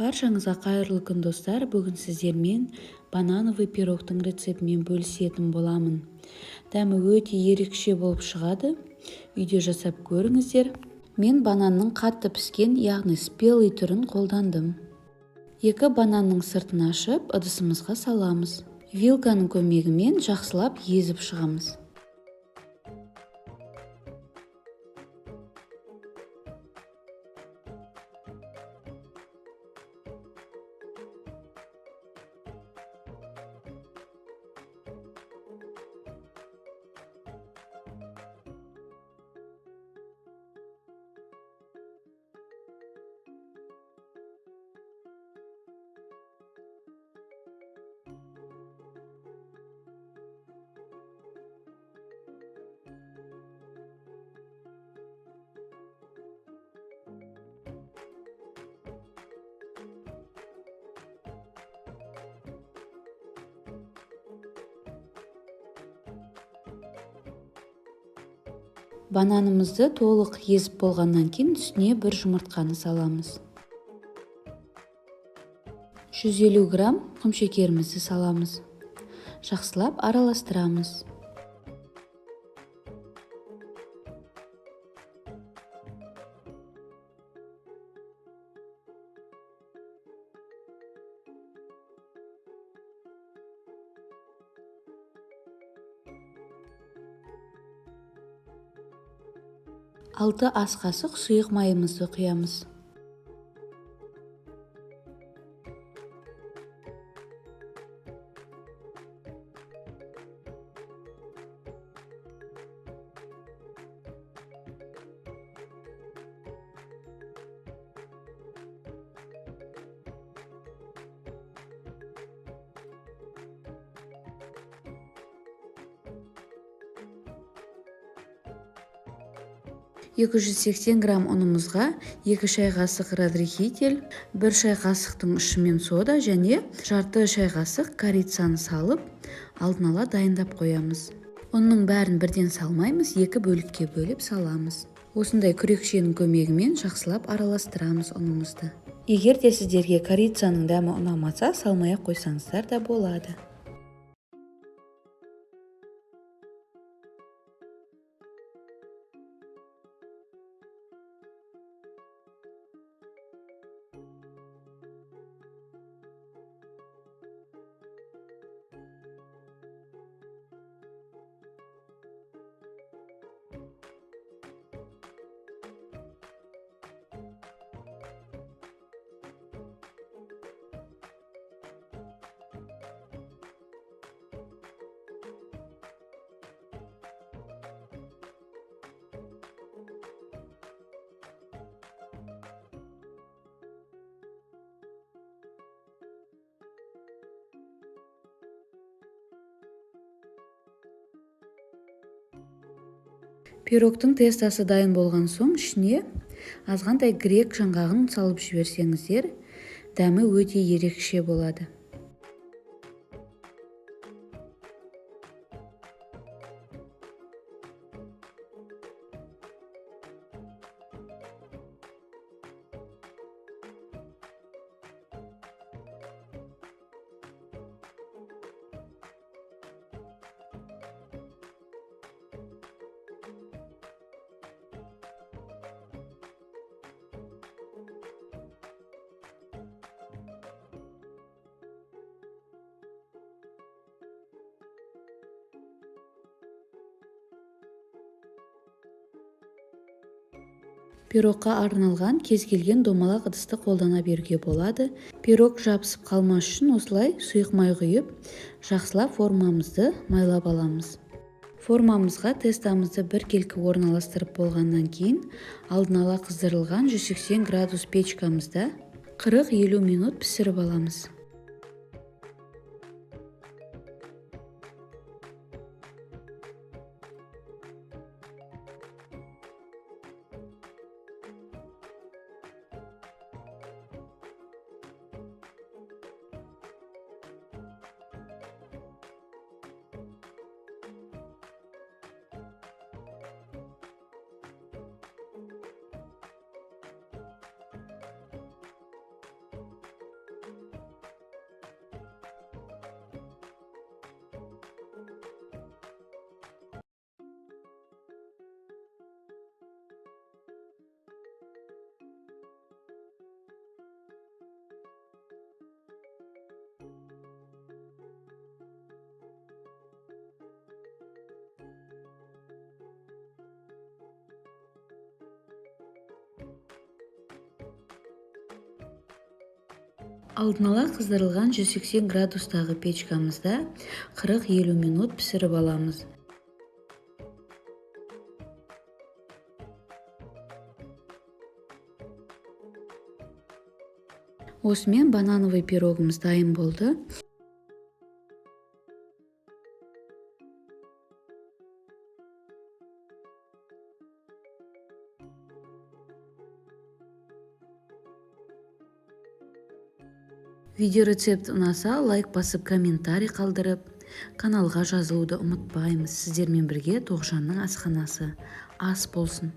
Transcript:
Баршаңызға қайырлы күн, достар! Бүгін сіздермен банановый пирогтың рецептімен бөлісетін боламын. Дәмі өте ерекше болып шығады. Үйде жасап көріңіздер. Мен бананның қатты піскен, яғни спелый түрін қолдандым. 2 бананның сыртын ашып, ыдысымызға саламыз. Вилканың көмегімен жақсылап езіп шығамыз. Бананымызды толық езіп болғаннан кейін үстіне бір жұмыртқаны саламыз. 150 грамм құмшекерімізді саламыз. Жақсылап араластырамыз. 6 ас қасық сұйық майымызды құямыз. 280 грамм ұнымызға 2 шай қасық разрыхлитель, 1 шай қасықтың ұшымен сода және жарты шай қасық корицаны салып, алдын ала дайындап қоямыз. Ұнның бәрін бірден салмаймыз, 2 бөлікке бөліп саламыз. Осындай күрекшенің көмегімен жақсылап араластырамыз ұнымызды. Егер де сіздерге корицаның дәмі ұнамаса, салмай-ақ қойсаңыздар да болады. Пирогтың тестасы дайын болған соң ішіне азғантай грек жаңғағын салып жіберсеңіздер, дәмі өте ерекше болады. Пирогқа арналған кез келген домалақ ыдысты қолдана беруге болады. Пирог жабысып қалмас үшін осылай сұйық май құйып, жақсылап формамызды майлап аламыз. Формамызға тестамызды біркелкі орналастырып болғаннан кейін алдын ала қыздырылған 180 градус печкамызда 40-50 минут пісіріп аламыз. Алдын ала қыздырылған 180 градустағы печкамызда 40-50 минут пісіріп аламыз. Осымен банановый пирогымыз дайын болды. Видеорецепт ұнаса, лайк басып, комментарий қалдырып, каналға жазылуды ұмытпаймыз. Сіздермен бірге Тоғжанның асханасы. Ас болсын!